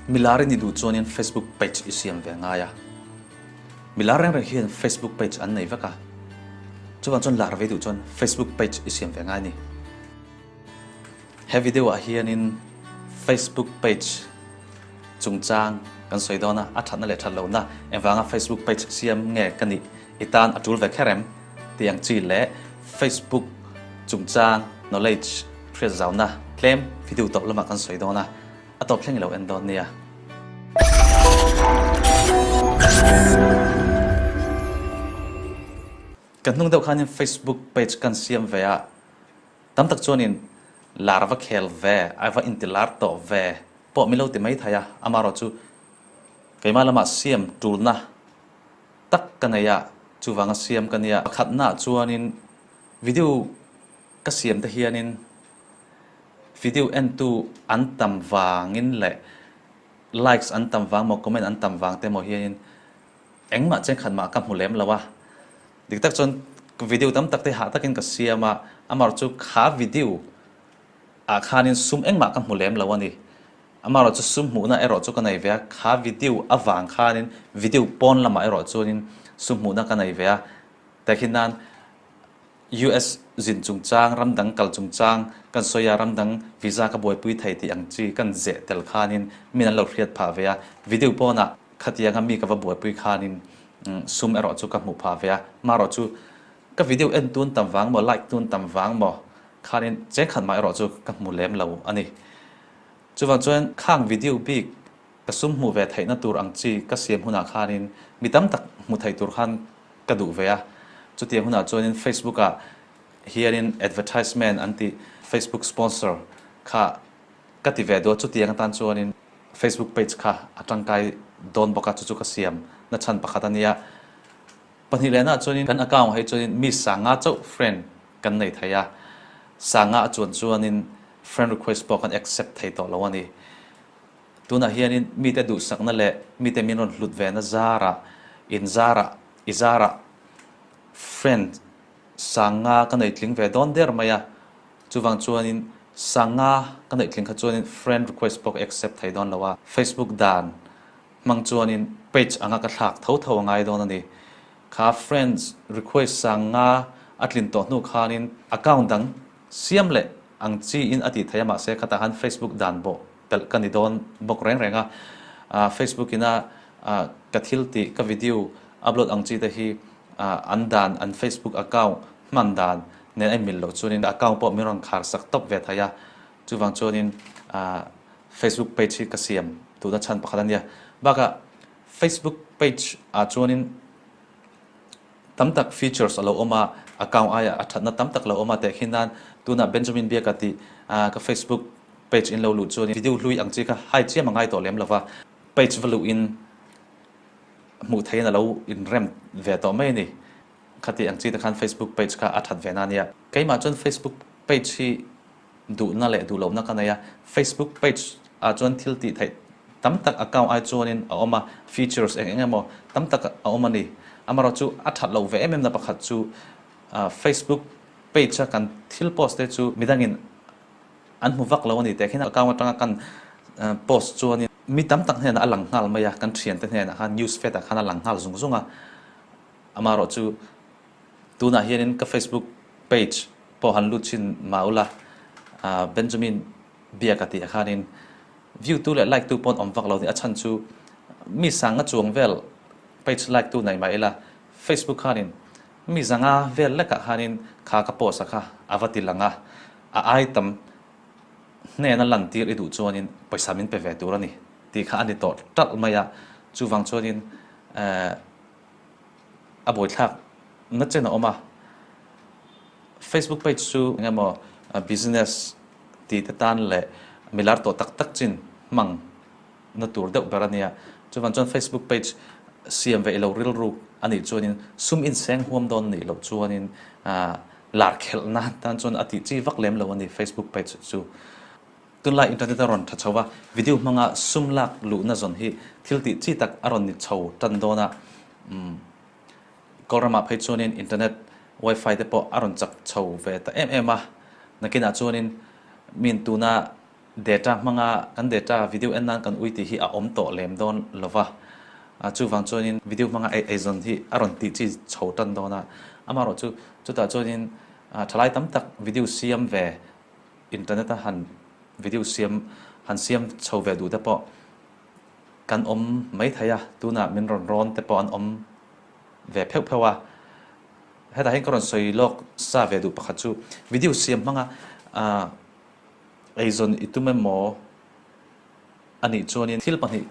Milar i ni duh chuanin Facebook page i siam ve ngai a. Milar reng reng hian Facebook page an nei vek a. Chuvang chuan lar ve duh chuan Facebook page i siam ve ngai a ni. He video ah hianin Facebook page chungchang kan sawi dawn a, a thatna leh that lohna engvanga Facebook page siam nge ka nih i tan a tul ve kher em tih ang chi leh Facebook chungchang knowledge hriat zauna tlem video tawp lamah kan sawi dawn a, a tawp thleng i lo en dawn nia. Kan hnung deuh khanin Facebook page kan siam ve a. Tam tak chuanin lar va khel ve, a va inti lar tawh ve pawh min lo ti mai thei a, amaherawh chu keimah lamah siam tulna tak ka nei a, chuvanga siam ka nia. Pakhatnaah chuanin video ka siam te hianin video entu an tam vangin leh likes an tam vang maw comment an tam vang te maw hianin Engmah chengkhat mah ka hmu lem lo a, dik tak chuan video tam tak te hah takin ka siam a, amaherawh chu kha video ah khanin sum engmah ka hmu lem lo a ni. Amaherawh chu sum hmuhna erawh chu ka nei ve a, kha video avang khanin video pawn lamah erawh chuanin sum hmuhna ka nei ve a, tehkhin nan US zin chungchang, ram dang kal chungchang kan sawi a, ram dang visa ka buaipui thei tih ang chi kan zeh tel khanin min an lo hriat phah ve a, video pawnah khatianga mi ka va buaipui khanin sum erawh chu ka hmuh phah ve a, marawh chu ka video en tun tam vang maw, like tun tam vang maw khanin chengkhat mah erawh chu ka hmu lem lo a ni. Chuvang chuan khang video bik ka sum hmuh ve theihna tur ang chi ka siam hunah khanin mi tam tak hmu thei tur khan ka duh ve a, chutiang hunah chuanin Facebook ah hianin advertisement an tih Facebook sponsor kha ka ti ve duh a, chutiang atan chuanin Facebook page kha a tangkai dawn bawk a, chu chu ka siam na chhan pakhat a nia. Pahnih lehna ah chuanin kan account ah hi chuanin mi sanga chauh friend kan nei thei a, sanga a chuan chuanin friend request pawh kan accept thei tawh lo a ni. Tunah hianin mite duhsakna leh mite min rawn hlut ve na zarah, in zarah, i zarah friend sanga ka neih tling ve dawn der mai a. Chuvang chuanin sanga ka neih tling kha chuanin friend request pawh ka accept thei dawn lo a. Facebook dan hmang chuanin page anga ka thlak tho tho a ngai dawn a ni. Kha friends request sanga a tlin tawh hnu khanin account dang siam leh ang chiin a tih thei a mahse khatah khan Facebook dan bawh pelh ka ni dawn bawk reng reng a, Facebook ina ka thil tih ka video upload ang chi te hi an dan an Facebook account hman dan nen a inmil loh chuanin account pawh min rawn khar sak tawp ve thei a, chuvang chuanin Facebook page hi ka siam duhna chhan pakhat a nia. Bakah Facebook page ah chuanin Tam tak features a lo awm a, account aia a thatna tam tak lo awm a teh khi nan tunah Benjamin Biaka tih ka Facebook page in lo luh chuan video hlui ang chi kha hai chiam a ngai tawh lem lova, page va luh in hmuh theihin a lo inrem ve tawh mai a ni. Khati ang chi te khan Facebook page kha a that ve na nia. Keimah chuan Facebook page hi duhna leh duh lohna ka nei a, Facebook page ah chuan thil tih theih tam tak account ai chuanin a awm a, features eng eng emaw tam tak a awm a ni. Amaherawh chu a that loh ve em em na pakhat chu Facebook page a kan thil post te chu midangin an hmu vak lo a ni teh khin account atanga kan post chuanin mi tam tak hnenah a lang nghal mai a, kan thiante hnenah khan news feed ah khan a lang nghal zung zung a, amaherawh chu Tunah hianin ka Facebook page pawh han lut chhin mah ula, Benjamin Biaka tih ah khanin view tu leh like tu pawn awm vak lo ni. A chhan chu mi sanga chuang vel page like tu nei mah ila, Facebook khanin mi zanga vel lekah khanin kha ka post a kha a va ti lang a, a ai tam hnena lantir i duh chuanin pawisa min pe ve tur a ni tih kha a ni tawh talh mai a. Chuvang chuanin a buaithlak na chen a awm a, Facebook page chu eng emaw business ti te tan leh milar tawh tak tak chin hmang na tur deuh ber a nia. Chuvang chuan Facebook page siam ve i lo rilruk a nih chuanin sum inseng huam dawn nih loh chuanin lar khelh nan tan chuan a tih chi vak lem lo a ni Facebook page chu. Tunlai internet a rawn tha chho a, video hmanga sum lak luhna zawn hi thil tih chi tak a rawn ni chho tan dawn a. Umm Kawlramah phei chuanin internet wifi te pawh a rawn chak chho ve ta em em a, nakinah chuanin min tuna. Data hmanga kan data video en nan kan ui tih hi a awm tawh lem dawn lo va, chuvang chuanin video hmanga ei eizawn hi a rawn tih chi chho tan dawn a. Amaherawhchu chutah chuanin thalai tam tak video siam ve internet a han video siam han siam chho ve duh te pawh kan awm mai thei a, tunah min rawn rawn te pawh an awm ve pheuh pheuh a. Hetah hian ka rawn sawi lawk sa ve duh pakhat chu video siam hmanga Eizawn i tum emaw a nih chuanin thil pahnih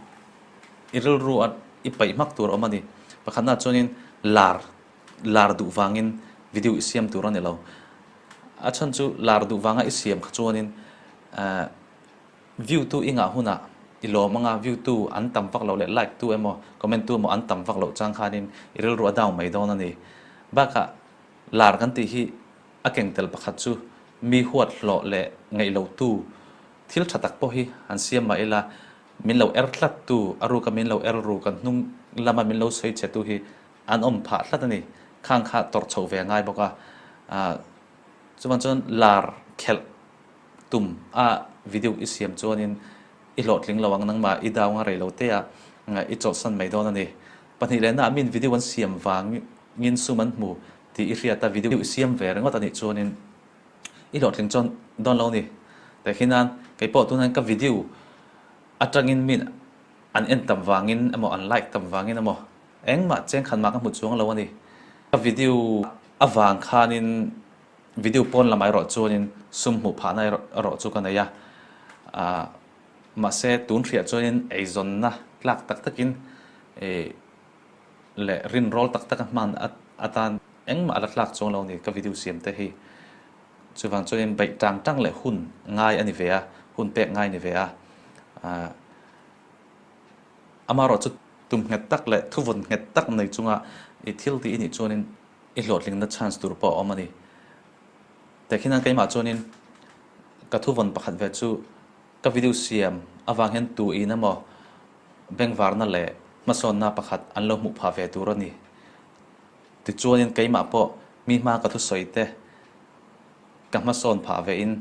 i rilru a i paih hmak tur a awm a ni. Pakhatnaah chuanin lar lar duh vangin video i siam tur a ni lo. A chhan chu lar duh vanga i siam kha chuanin eh view tu i ngah hunah i lawm anga view tu an tam vak loh leh like tu emaw comment tu emaw an tam vak loh chang khanin i rilru a down mai dawn a ni. Bakah lar kan tih hi A keng tel pakhat chu mi huat hlawh leh ngaih lo tu thil tha tak pawh hi han siam mah ila, min lo er tlat tu, a ruka min lo er ru kan hnung lama min lo sawi chhe tu hi an awm phah tlat a ni. Khang kha tawrh chhoh ve a ngai bawk a. Chuvang chuan lar khelh tum a video i siam chuanin i hlawhtling lo ang nangmah i dau nga rei lo te a i chawlhsan mai dawn a ni. Pahnih lehna ah min video an siam vangin sum an hmu tih i hriat a, video i siam ve ringawt a nih chuanin i hlawhtling chuan dawn lo ni. Tehkhinan keipawh tunah ka video atangin min an en tam vangin emaw an like tam vangin emaw engmah chengkhat mah ka hmu chuang lo a ni. Ka video avang khanin video pawn lamah erawh chuanin sum hmuh phahna erawh chu ka nei a, mahse tun hriah chuanin eizawnna tlak tak takin ih leh rinrawl tak taka hman atan engmah a la tlak chuang lo a ni ka video siam te hi. Chuvang chuanin beih tang tang leh hun ngai a ni ve a, hun pek ngai a ni ve a. Amaherawh chu tum nghet tak leh thuvawn nghet tak nei chunga i thil tih i nih chuanin i hlawhtlingna chance tur pawh a awm a ni. Tehkhinan keimah chuanin ka thuvawn pakhat ve chu Ka video siam avang hian tu in emaw bengvarna leh hmasawnna pakhat an lo hmuh phah ve tur a ni. Tichuanin keimah pawh mi hma ka thusawi te ka hmasawn phah ve in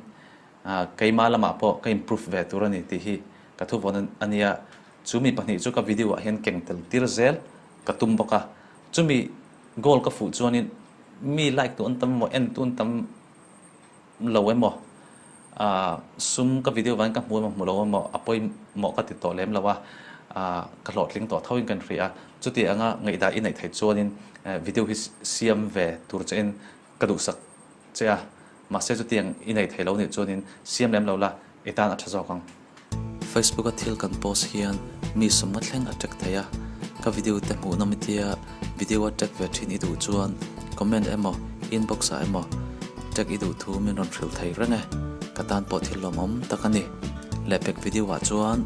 keimah lamah pawh ka improve ve tur a ni tih hi ka thuvawn a nia. Chu mi pahnih chu ka video ah hian keng tel tir zel ka tum bawk a. Chumi goal ka fuh chuanin mi like tu an tam emaw en tu an tam lo emaw, ah sum ka video vangin ka hmu emaw hmu lo emaw a pawimawh ka ti tawh lem lo a, ah ka hlawhtling tawh tho in kan hria a, chuti anga ngaihdah i neih theih chuanin video hi siam ve tur che in ka duhsak che a, mahse chutiang i nei thei lo nih chuanin siam lem lo la i tan a tha zawk ang. Facebook a thil kan post hian mi sawmna thleng a tag thei a, ka video te hmuh nawm itia video a tag ve thin i duh chuan comment emaw inbox ah emaw tag i duh thu min rawn hrilh thei reng e, ka tan pawh thil lawmawm tak a ni. Lehpek video ah chuan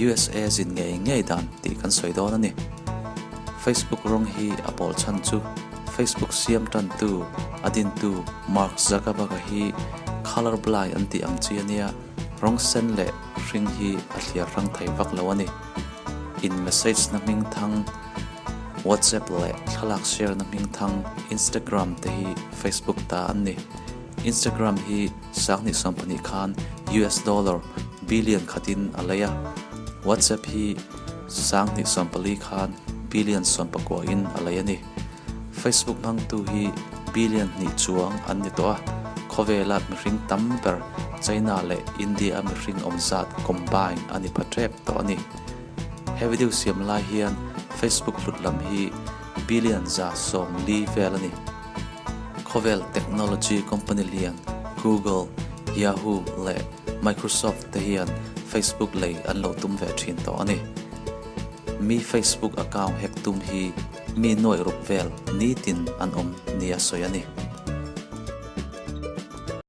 USA zin ngei ngei dan tih kan sawi dawn a ni. Facebook rawng hi a pawl chhan chu Facebook siam tantu a dintu Mark Zuckerberg-a hi colour blind an tih ang chi a nia. Rawng sen leh hring hi a thliar hrang thei vak lo a ni. In message na hming thang, WhatsApp leh thlalak share na hming thang Instagram te hi Facebook ta an ni. Instagram hi sanghnih 12 khan US dollar billion khatin a lei a, WhatsApp hi sanghnih 14 khan billion 19 in a lei a ni. Facebook hmangtu hi billion hnih chuang an ni tawh a, khawvela mihring tam ber China leh India a mihring awm zat combine a ni pha tep tawh a ni. He video siam lai hian Facebook hlut lam hi billion 140 vel a ni. Khawvel technology company lian Google, Yahoo leh Microsoft te hian Facebook lei an lo tum ve thin tawh a ni. Mi Facebook account hack tum hi mi nuaih ruk vel nitin an awm nia sawi a ni.